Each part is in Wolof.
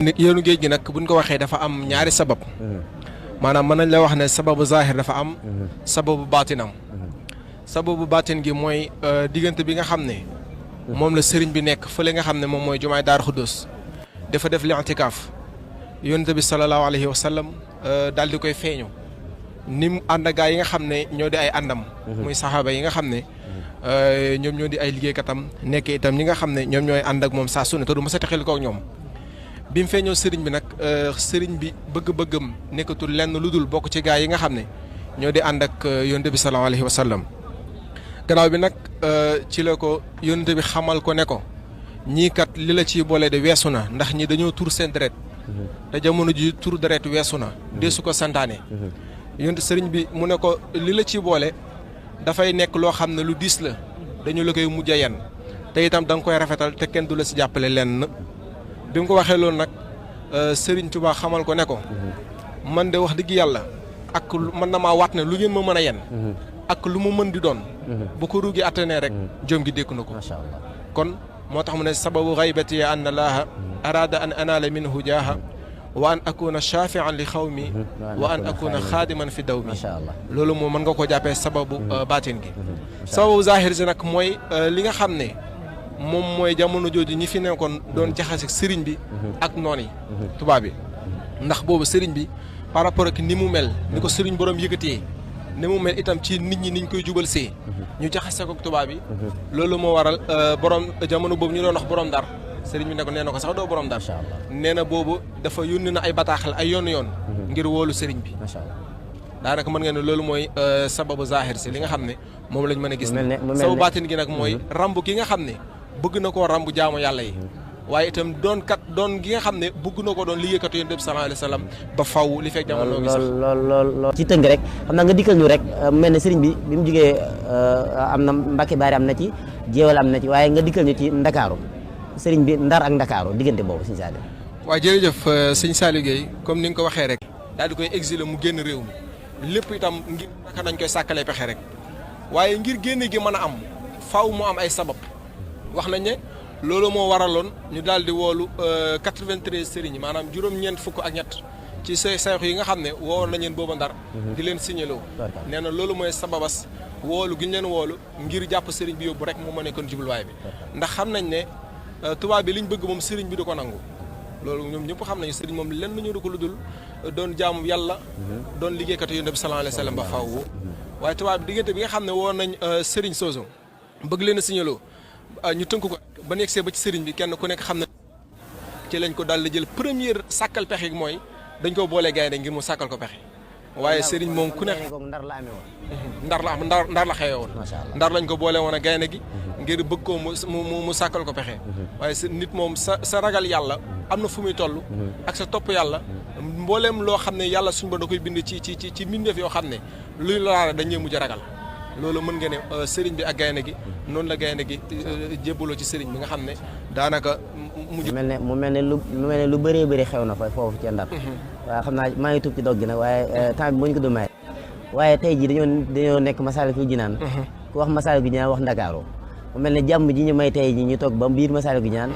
yoonu géej gi nag buñ ko waxee dafa am ñaari sabab maanaam mën nañ la wax ne sababu zahir dafa am sababu baatinam sababu baatin gi mooy diggante bi nga xam ne moom la sëriñ bi nekk fële nga xam ne moom mooy jumaay Daaru Xuddus dafa def li i'tikaaf yonent bi salallaahu alayhi wa sallam daal di koy feeñu ni mu ànd ak gaa yi nga xam ne ñoo di ay àndam muy saxaaba yi nga xam ne ñoom ñoo di ay liggéeykatam nekk itam ñi nga xam ne ñoom ñooy ànd ak moom saa su ne te du mës a texel ko ak ñoom bi mu feeñoo sëriñ bi nag sëriñ bi bëgg-bëggam nekkatul lenn lu dul bokk ci gaa yi nga xam ne ñoo di ànd ak yonent bi salallaahu alayhi wa sallam gannaaw bi nag ci la ko yonent bi xamal ko ne ko ñii kat li la ciy boole de weesu na ndax ñi dañoo tur seen deret te jamono ji tur deret weesu na deesu ko santaane yonent sëriñ bi mu ne ko li la ciy boole dafay nekk loo xam ne lu diis la dañu la koy mujj a yen te itam da nga koy rafetal te kenn du la si jàppale lenn bi mu ko waxee loolu nag sëriñ Tuubaa xamal ko ne ko man de wax dëgg yàlla ak mën na maa waat ne lu ngeen ma mën a yen ak lu mu mën di doon bu ko ruugi attanee rek jom gi dékk na ko kon moo tax mu ne sababu xaybati an laaha araada an anaala minhu jaaha wa an akuna shafian li xawmi wa an akuna xaadiman fi daw mi loolu moom mën nga ko jàppee sababu baatin gi sababu zahir si nag mooy li nga xam ne moom mooy jamono jooju ñi fi nekkoon doon jaxase sëriñ bi ak noon yi tubaab bi ndax boobu sëriñ bi par rapport ak ni mu mel ni ko sëriñ borom yëkkatee ni mu mel itam ci nit ñi niñ koy jubal see ñu jaxase ko tubaab bi loolu moo waral borom jamono boobu ñu doon wax borom Ndar sëriñ bi ne ko nee na ko sax doo borom Ndar nee na boobu dafa yónni na ay bataaxal ay yoon ngir woolu sëriñ bi daanaka mën nga ne loolu mooy sababu zahir si li nga xam ne moom lañ mën a gis sababu baatin gi nag mooy ramb gi nga xam ne bëgg na koo ramb jaamu yàlla yi waaye itam doon gi nga xam ne bëgg na ko doon liggéeykatu yonent bi sallallahu alayhi wa sallam ba faw li fekk jamono gi sax lool ci tënk rek xam naa nga dikkal ñu rek mel ne sëriñ bi mu jógee am na Mbàkke Baari am na ci Jéewal am na ci waaye nga dikkal ñu ci Ndakaaru sëriñ bi Ndar ak Ndakaaru diggante boobu sëñ Saliou waaw jërëjëf sëñ Saliou Gueye comme ni nga ko waxee rek daal di koy exiler mu génn réew mi lépp itam ngir naka dañ koy sàkkalee pexe rek waaye ngir génne gi mën a am faw mu am ay sabab wax nañ ne loolu moo waraloon ñu daal di woolu 93 sëriñ maanaam juróom-ñeent fukk ak ñett ci sayx yi nga xam ne woowoon nañ leen booba Ndar di leen signaloo nee na loolu mooy sababas woolu gi ñu leen woolu ngir jàpp sëriñ bi yóbbu rek moo ma nekkoon jubluwaay bi ndax xam nañ ne tubaab bi liñ bëgg moom sëriñ bi du ko nangu loolu ñoom ñëpp xam nañu sëriñ moom lenn ñu du ko lu dul doon jaamu yàlla doon liggéeykatu yonent bi sallallahu alayhi wa sallam ba faaw waaye tubaab bi diggante bi nga xam ne woon nañ sëriñ soosu bëgg leen a signaloo ñu tënk ko ba nekk see ba ci sëriñ bi kenn ku nekk xam ne ci lañ ko daal di jël première sàkkal pexe gi mooy dañ ko boolee gaynde ngir mu sàkkal ko pexe waaye sëriñ moom ku nekk Ndar la amee woon ndar la xewee woon ndar lañ ko boole woon a gaynde gi ngir bëgg ko mu sàkkal ko pexe waaye nit moom sa ragal yàlla am na fu muy toll ak sa topp yàlla mbooleem loo xam ne yàlla suñu ba da koy bind ci mbindeef yoo xam ne luy laale dañuy mujj a ragal loolu mën nga ne sëriñ bi ak gaynde gi noonu la gaynde gi jébbaloo ci sëriñ bi nga xam ne daanaka mu mel ne lu bëree bëri xew na fa foofu ci Ndar waaye xam naa maa ngi tuub ci dog gi nag waaye temps bi moo ñu ko doon may waaye tey jii dañoo nekk Masaalikul Jinaan ku wax Masaalikul Jinaan wax Ndakaaru mu mel ne jàmm ji ñu may tey ji ñu toog ba biir Masaalikul Jinaan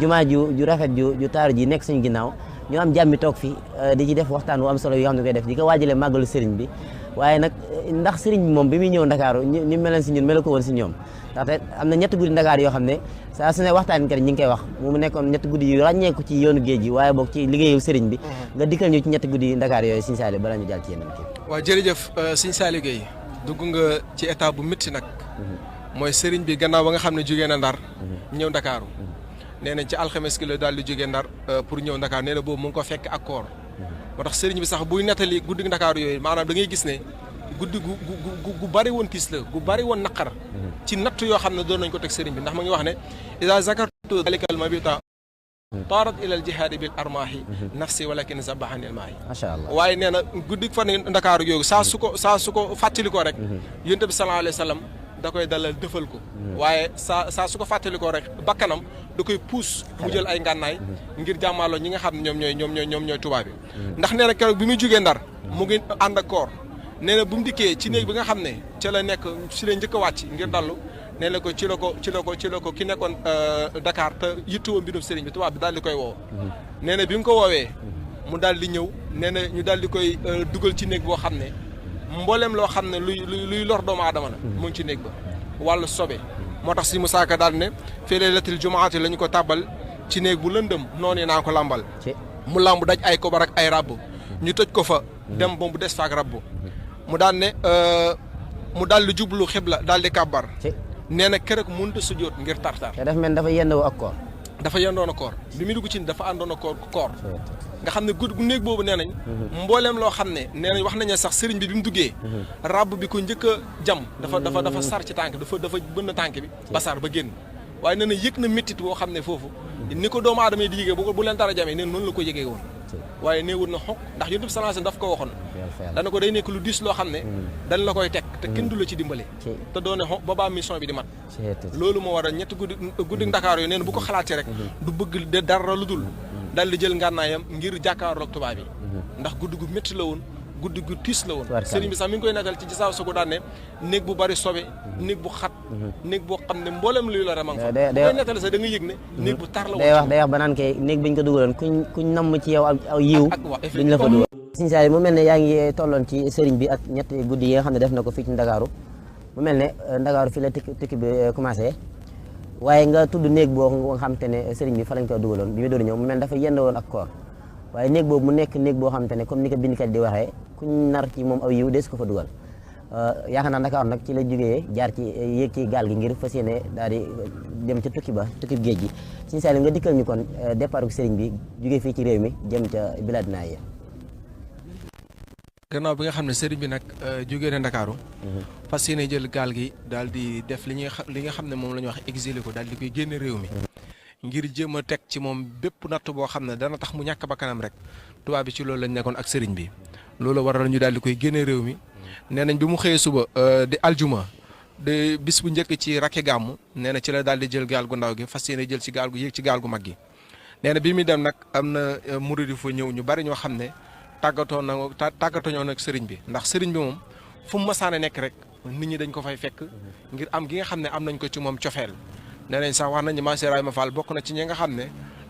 jumaa ju rafet ju taaru ji nekk suñu ginnaaw ñu am jàmmi toog fi di ci def waxtaan wu am solo yoo xam ne koy def di ko waajalee màggalu sëriñ bi waaye nag ndax sëriñ bi moom bi muy ñëw Ndakaaru ñu meloon si ñun melu ko woon si ñoom ndaxte am na ñetti guddi Ndakaar yoo xam ne saa su ne waxtaan kat ñi ngi koy wax mu nekkoon ñetti guddi yu ràññeeku ci yoonu géej gi waaye boog ci liggéeyu sëriñ bi nga dikkal ñu ci ñetti guddi Ndakaar yooyu sëñ Saliou bala ñu jàll ci yeneen kii waaw jërëjëf sëñ Saliou Gueye dugg nga ci état bu métti nag mooy sëriñ bi gannaaw ba nga xam ne jógee na Ndar ñëw Ndakaaru nee nañ ci alxames ki la daal di jógee Ndar pour ñëw Ndakaar nee na boobu mu ngi ko fekk ak koor moo tax sëriñ bi sax buy nettali guddi Ndakaaru yooyu maanaam da ngay gis ne guddi gu bari woon tiis la gu bari woon naqar ci natt yoo xam ne doon nañ ko teg sëriñ bi ndax ma ngi wax ne ida zakartu dalika al mabita taarat ila al jihaadi bil armaahi nafsi walakin zabahani al maahi macha allah waaye nee na guddi fan Ndakaaru yooyu saa su ko fàttali ko rek yonent bi sallallahu alayhi wa sallam da koy dalal dëfal ko waaye saa su ko fàttali ko rek bakkanam da koy puus mu jël ay ngànnaay ngir jàmmaaloo ñi nga xam ne ñoom ñooy tubaab bi ndax nee na keroog bi muy jógee Ndar mu ngi ànd ak koor nee na bu mu dikkee ci néeg bi nga xam ne ca la nekk si la njëkk a wàcc ngir dallu nee na ko ci la ko ki nekkoon Dakar te yittewoo mbirum sëriñ bi tubaab bi daal di koy woo. nee na bi mu ko woowee mu daal di ñëw nee na ñu daal di koy dugal ci néeg boo xam ne mboolem loo xam ne luy lor doomu aadama la mu ngi ci néeg ba wàllu sobe moo tax si Musaa Ka daal ne fii laylatil jumaati la ñu ko tàbbal ci néeg bu lëndëm noonu naa ko làmbal mu làmb daj ay kobar ak ay rabb ñu tëj ko fa dem ba mu des fa ak rabb mu daan ne mu daal di jublu xibla daal di kàbbar nee na keroog mënut a sujjóot ngir tartar te dafa mel dafa yendoo ak koor dafa yendoon a koor bi muy dugg ci dafa àndoon a koor nga xam ne gu néeg boobu nee nañ mbooleem loo xam ne nee nañ wax nañu sax sëriñ bi mu duggee rabb bi ko njëkk a jam dafa sar ci tànk dafa bënn tànk bi ba sar ba génn waaye nee na yëg na méttit boo xam ne foofu ni ko doomu aadama yi di yëgee bu leen dara jamee neen noonu la ko yëgee woon waaye néewul na xonq ndax yonent bi sallallahu alayhi wasallam daf ko waxoon dana ko day nekk lu diis loo xam ne dañ la koy teg te kenn du la ci dimbale te doone xonq boobaa mission bi di mat loolu moo waral ñetti guddi Ndakaar yooyu nee na bu ko xalaatee rek du bëgg de dara lu dul daal di jël ngànnaayam ngir jàkkaarloog tubaab yi ndax guddi gu métti la woon guddi gu tiis la woon sëriñ bi sax mi ngi koy nettal ci gisaaw sogo daan ne néeg bu bari sobe néeg bu xat néeg boo xam ne mboolem luy la remang fa bu koy nettal sax da nga yëg ne néeg bu tar la woon day wax ba naan kay néeg bi ñu ko dugaloon kuñ namm ci yow aw yiw duñ la fa dugal Sëriñ Saliou mu mel ne yaa ngi tolloon ci sëriñ bi ak ñetti guddi yi nga xam ne def na ko fii ci Ndakaaru mu mel ne Ndakaaru fii la tukki bi commencé waaye nga tudd néeg boo nga xam te ne sëriñ bi fa lañ ko dugaloon bi mu doon ñëw mu mel dafa yend woon ak koor waaye néeg boobu mu nekk néeg boo xam te ne comme ni ko bindkat di waxee kuñ nar ci moom aw yiw des ko fa dugal yaakaar naa Ndakaaru nag ci la jógee jaar ci yéeg ci gaal gi ngir fas yéene daal di dem ca tukki géej gi Sëriñ Saliou nga dikkal ñu kon départ sëriñ bi jógee fii ci réew mi jëm ca bilaadinaa yi gannaaw bi nga xam ne sëriñ bi nag jógee na Ndakaaru fas yéene jël gaal gi daal di def li nga xam ne moom la ñuy wax exilé ko daal di koy génne réew mi ngir jéem a teg ci moom bépp natt boo xam ne dana tax mu ñàkk bakkanam rek tubaab bi ci loolu lañ nekkoon ak sëriñ bi loolu waral ñu daal di koy génne réew mi nee nañ bi mu xëyee suba di aljuma de bis bu njëkk ci rakki gàmmu nee na ci la daal di jël gaal gu ndaw gi fas yéene jël ci gaal gu yéeg ci gaal gu mag gi nee na bi muy dem nag am na murid yu fa ñëw ñu bari ñoo xam ne tàggatoo ñoo nag sëriñ bi ndax sëriñ bi moom fu mu masaane nekk rek nit ñi dañ ko fay fekk ngir am gi nga xam ne am nañ ko ci moom cofeel nee nañ sax wax nañ ne Maam Cheikh Ibrahima Fall bokk na ci ñi nga xam ne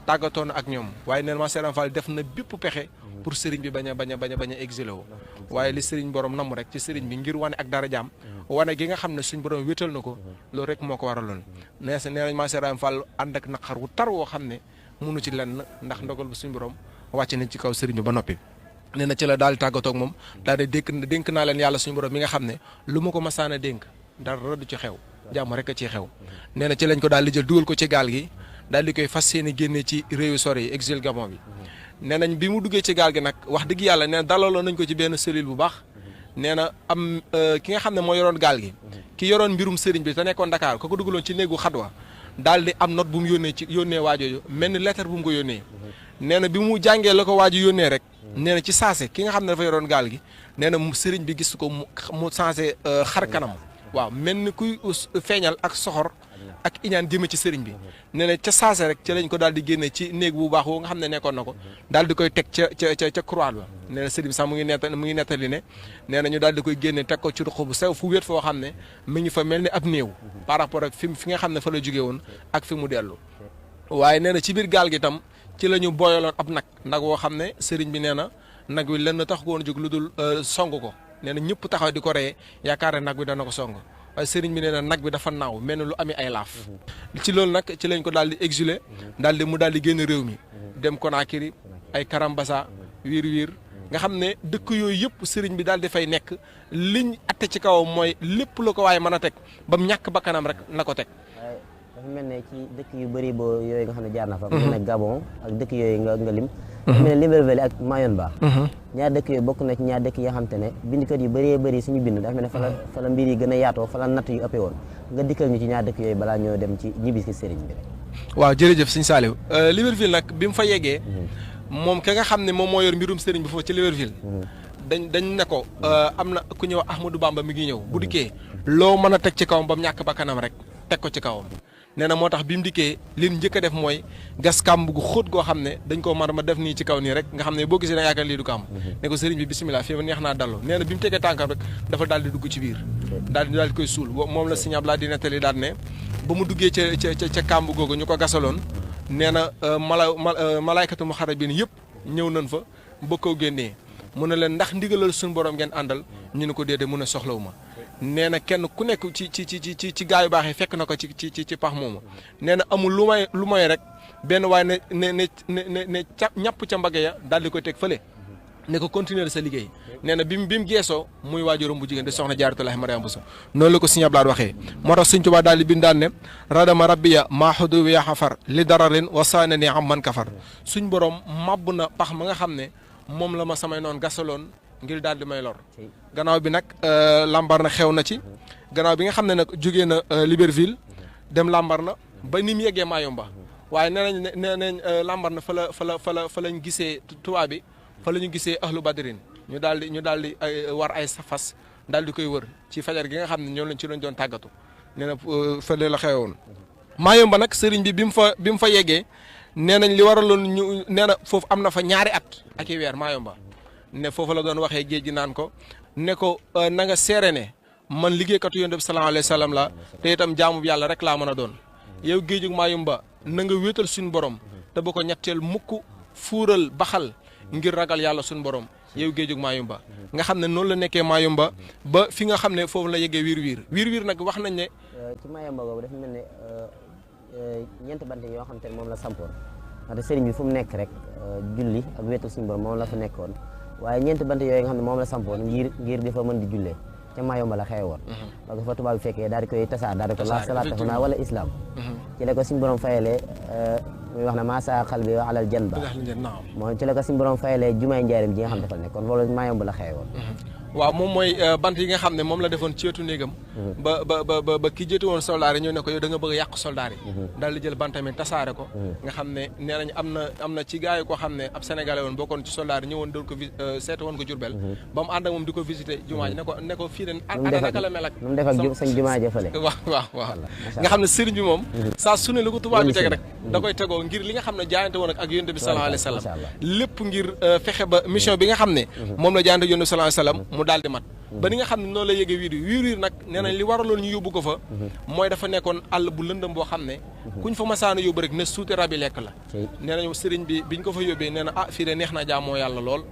tàggatoo na ak ñoom waaye nee na Maam Cheikh Ibrahima Fall def na bépp pexe pour sëriñ bi bañ a exilé woo waaye li sëriñ borom namm rek ci sëriñ bi ngir wane ak dara jaam wane gi nga xam ne suñ borom wétal na ko loolu rek moo ko waraloon nee nañ Maam Cheikh Ibrahima Fall ànd ak naqar wu tar woo xam ne mënu ci lenn ndax ndogal bu suñ borom wàcc nañ ci kaw sëriñ bi ba noppi nee na ci la daal di tàggatoo ak moom daal di dénk naa leen yàlla suñu borom mi nga xam ne lu ma ko masaana dénk dara du ci xew jàmm rek a ciy xew nee na ci lañ ko daal di jël dugal ko ci gaal gi daal di koy fas yéene génne ci réewu sori yi exil Gabon bi nee nañ bi mu duggee ci gaal gi nag wax dëgg yàlla nee na dalaloon nañ ko ci benn cellule bu baax nee na am ki nga xam ne moo yoroon gaal gi ki yoroon mbirum sëriñ bi te nekkoon Dakar ko dugaloon ci néegu xadwa daal di am note bu mu yónnee waajooju mel ni lettre bu mu ko yónnee nee na bi mu jàngee la ko waaju yónnee rek nee na ci saase ki nga xam ne dafa yoroon gaal gi nee na sëriñ bi gis ko mu changé xar kanam waaw mel ni kuy feeñal ak soxor ak iñaan jëme ci sëriñ bi nee na ca saase rek ca lañ ko daal di génne ci néeg bu baax woo nga xam ne nekkoon na ko daal di koy teg ca croix ba nee na sëriñ bi sax mu ngi nettali ne nee na ñu daal di koy génne teg ko ci ruq bu sew fu wéet foo xam ne mi ngi fa mel ni ab néew par rapport ak fi nga xam ne fa la jógee woon ak fi mu dellu waaye nee na ci biir gaal gi tam ci la ñu booyaloon ab nag woo xam ne sëriñ bi nee na nag wi lenn tax ko woon jóg lu dul song ko nee na ñëpp taxaw di ko reye yaakaar ne nag wi dana ko song waaye sëriñ bi nee na nag bi dafa naaw mel ni lu amee ay laaf ci loolu nag ci lañ ko daal di exilé mu daal di génn réew mi dem Conakry ay Karambasa wiir nga xam ne dëkk yooyu yëpp sëriñ bi daal di fay nekk liñ atte ci kawam mooy lépp la ko waaye mën a teg ba mu ñàkk bakkanam rek na ko teg dafa mel ne ci dëkk yu bëri boo yooyu nga xam ne jaar na fa mu ne Gabon ak dëkk yooyu nga lim dafa mel ne Libreville ak Mayomba ñaar dëkk yooyu bokk na ci ñaar dëkk yoo xam te ne bindkat yu bëree bëri suñu bind dafa mel ne fa la mbir yi gën a yaatoo fa la natt yu ëppee woon nga dikkal ñu ci ñaar dëkk yooyu balaa ñoo dem ci ñibbi ci sëriñ bi rek waaw jërëjëf sëñ Saliou Libreville nag bi mu fa yeggee moom ka nga xam ne moom moo yor mbirum sëriñ bi foofu ci Libreville dañ ne ko am na ku ñëw Ahmadou Bamba mi ngi ñëw bu dikkee loo mën a teg ci kawam ba mu ñàkk bakkanam rek teg ko ci kawam nee na moo tax bi mu dikkee li mu njëkk a def mooy gas kàmb gu xóot goo xam ne dañ koo ma def nii ci kaw nii rek nga xam ne boo gisee da yaakaar lii du kàmb ne ko sëriñ bi bisimilah fii neex naa dallu nee na bi mu tegee tànkam rek dafa daal di dugg ci biir daal di koy suul moom la Sëriñ Abdou Lahad di nettali daal ne ba mu duggee ca kàmb googu ñu ko gasaloon nee na malaykatu muxarrabin yëpp ñëw nañ fa ba ko génnee mu ne leen ndax ndigalal suñu borom ngeen àndal ñu ne ko déedéet mun a soxlawu ma nee na kenn ku nekk ci gaa yu baax yi fekk na ko ci pax moomu nee na amul lu may rek benn waaye ne ñàpp ca mbagge ya daal di koy teg fële ne ko continuer sa liggéey nee na bi mu geesoo muy waajuram bu jigéen di soxna Jaaratullaahi Mariama Bousso noonu la ko Sëriñ Abdou Lahad waxee moo tax Sëriñ Tuubaa daal di bindaan ne radama rabbiya maa xudu ya xafar li dararin wasaane ni am man kafar suñ borom màbb na pax ma nga xam ne moom la ma samay noonu gasaloon ngir daal di may lor gannaaw bi nag Lambaréné xew na ci gannaaw bi nga xam ne nag jógee na Libreville dem Lambaréné ba ni mu yeggee Mayumba waaye nee nañ Lambaréné fa lañ gisee tubaab bi fa la ñu gisee ahlu badrin ñu daal di war ay fas daal di koy wër ci fajar gi nga xam ne ñoo lañ ci lañ doon tàggatu nee na fële la xewoon Mayumba nag sëriñ bi bi mu fa yeggee nee nañ li waraloon ñu nee na foofu am na fa ñaari at ak i weer Mayumba ne foofu la doon waxee géej gi naan ko ne ko na nga seere ne man liggéeykatu Yonent bi sallallahu alayhi wa sallam la te itam jaamu bi yàlla rek laa mën a doon yow géejug Mayumba na nga wéetal suñu borom te bu ko ñetteel mukk fuural baxal ngir ragal yàlla suñu borom yow géejug Mayumba nga xam ne noonu la nekkee Mayumba ba fi nga xam ne foofu la yeggee wiir nag wax nañ ne ci Mayumba boobu dafa mel ne ñeenti bant yoo xam te ne moom la sampoon ndaxte sëriñ bi fu mu nekk rek julli ak wéetal suñu borom moom la fa nekkoon waaye ñeenti bant yooyu nga xam ne moom la sampoon ngir di fa mën di jullee ca Mayumba la xewe woon parce que fa tubaab bi fekkee daal di koy tasaar daal di ko la salaata huna wala islam ci la ko suñu borom fayalee muy wax ne maasa xal bi alal jan ba moom ci la ko suñu borom fayalee jumaay njaarim ji nga xam dafa nekk kon loolu Mayumba la xewe woon waaw moom mooy bant yi nga xam ne moom la defoon ci wetu néegam ba ki jëti woon soldaar yi ñëw ne ko yow da nga bëgg a yàq soldaar yi daal di jël bantam yi tasaare ko nga xam ne nee nañ am na ci gars yi koo xam ne ab sénégalais woon bokkoon ci soldaar yi ñëwoon doon ko seete woon ko Jurbel ba mu ànd ak moom di ko visité jumaa ji ne ko fii de ana naka la mel ak nu mu def ak sañ jumaa ja fële waaw nga xam ne sëriñ bi moom saa su ne lu ko tubaab bi teg rek da koy tegoo ngir li nga xam ne jaayante woon ak Yonent bi sallallahu alayhi wa sallam lépp ngir fexe ba mission bi nga xam ne moom la jaayante Yonent bi sallallahu alayhi wa sallam daal di mat ba ni nga xam ne noonu la yëgee wiir nag nee nañ li waraloon ñu yóbbu ko fa mooy dafa nekkoon àll bu lëndëm boo xam ne kuñ fa masaana yóbbu rek ne suuti rab yi lekk la nee nañu sëriñ bi biñ ko fa yóbbee nee na fii de neex na jaamoo yàlla lool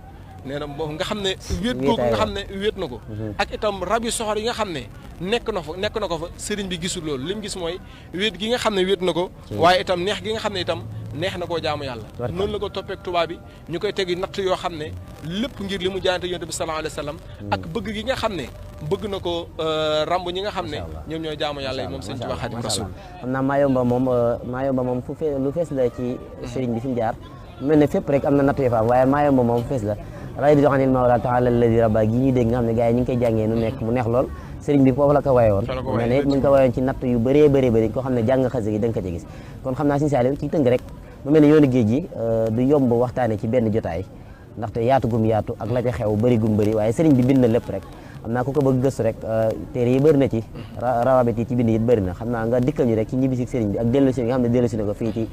nee na boobu nga xam ne wéet googu nga xam ne wéet na ko ak itam rab yu soxor yi nga xam ne nekk na ko fa sëriñ bi gisul loolu li mu gis mooy wéet gi nga xam ne wéet na ko waaye itam neex gi nga xam ne itam neex na koo jaamu yàlla noonu la ko toppeek tubaab bi ñu koy tegi natt yoo xam ne lépp ngir li mu jaayante Yonent bi sallallahu alayhi wa sallam ak bëgg gi nga xam ne bëgg na ko ramb ñi nga xam ne ñoom ñooy jaamu yàlla yi moom sëñ Tuubaa Xaadimu Rasuul xam naa Mayumba moom lu fees la ci sëriñ bi fi mu jaar mel ne fépp rek am na natt yoo fa am waaye Mayumba moom fees la ray di doxanil mawla taala alladi rabba gi ñuy dégg nga xam ne gars yi ñu ngi koy jàngee nu nekk mu neex lool sëriñ bi foofu la ko wayoon mel ne it mu ngi ko wayoon ci natt yu bëree bëri koo xam ne jàng xase gi da nga ko ci gis kon xam naa Sëriñ Saaliw ci tënk rek mu mel ne yoonu géej gi du yomb waxtaane ci benn jotaay ndaxte yaatu gum yaatu ak la ca xew bëri gum bëri waaye sëriñ bi bind na lépp rek xam naa ku ko bëgg gëstu rek téere yi bëri na ci rawabit yi ci bind it bëri na xam naa nga dikkal ñu rek ci ñibbisi sëriñ bi ak dellusi nga xam ne dellusi na ko fii ci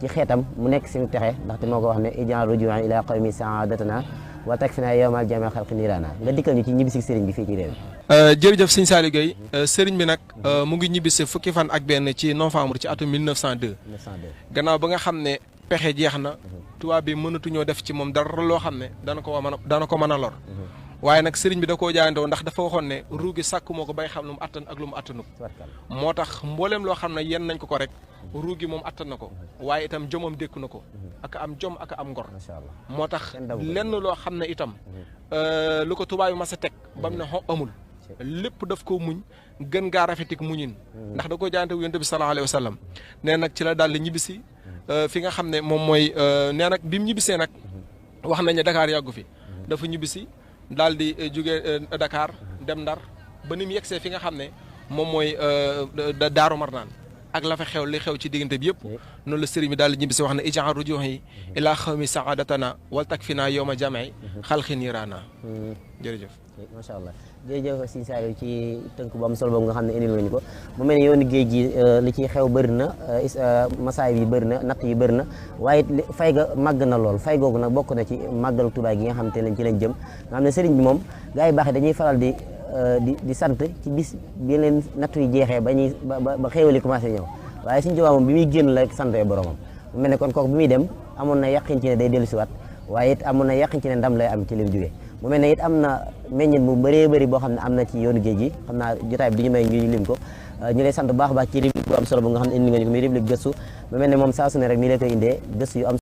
xeetam mu nekk suñu texe ndaxte moo ko wax ne ij'al ruju'an ila qawmi sa'adatana wa takfina yawmal jami' xalqi nirana nga dikkal ñu ci ñibbisi sëriñ bi fii ci réew jërëjëf sëñ Saliou Gueye sëriñ bi nag mu ngi ñibbisi fukki fan ak benn ci novembre ci atum 1902 gannaaw ba nga xam ne pexe jeex na tubaab bi mënatuñoo def ci moom dara loo xam ne dana ko mën a lor waaye nag sëriñ bi da koo jaayante woon ndax dafa waxoon ne ruugi sàkk moo ko bay xam lu mu attan ak lu mu attanu moo tax mbooleem loo xam ne yenn nañ ko rek ruugi moom attan na ko waaye itam jomam dékku na ko ak am jom ak am ngor moo tax lenn loo xam ne itam lu ko tubaab yi mas a teg ba mu ne amul lépp daf ko muñ gën ngaa rafetik muñin ndax da koo jaayante Yonent bi sallallahu alayhi wa sallam nee nag ci la daal di ñibbisi fi nga xam ne moom mooy nee nag bi mu ñibbisee nag wax nañ ne Dakar yàggu fi dafa ñibbisi daal di jóge Dakar dem Ndar ba ni mu yegsee fi nga xam ne moom mooy Daaru Marnaan ak la fa xew li xew ci diggante bi yëpp noonu la sëriñ bi daal di ñibbi si wax ne ij'al rujuhi ila xawmi saadatana wal takfina yawma jam'i xalqi niiraana jërëjëf macha allah jërëjëf Sëriñ Saliou ci tënk bu am solo boobu nga xam ne indil nañu ko mu mel ni yoonu géej gi li ci xew bëri na masaay yi bëri na natt yi bëri na waaye fay ga màgg na lool fay googu nag bokk na ci màggal Tuubaa gi nga xam te ne ci lañ jëm nga xam ne sëriñ bi moom gars yi baax yi dañuy faral di sant ci bis bi leen nattu yi jeexee ba xéewali commencé ñëw waaye Sëriñ Tuubaa moom bi muy génn la santee boromam mu mel ne kon kooku bi muy dem amoon na yàqin ci ne day dellu siwaat waaye it amoon na yàqin ci ne ndam lay am ci li mu jógee mu mel ne it am na meññit bu bëree bëri boo xam ne am na ci yoonu géej gi xam naa jotaay bi du ñu may ñu lim ko ñu lay sant bu baax a baax ci rubrique bu am solo bu nga xam ne indi nga ñu ko muy rubrique gëstu mu mel ne moom saa su ne rek nii la koy indee gëstu yu am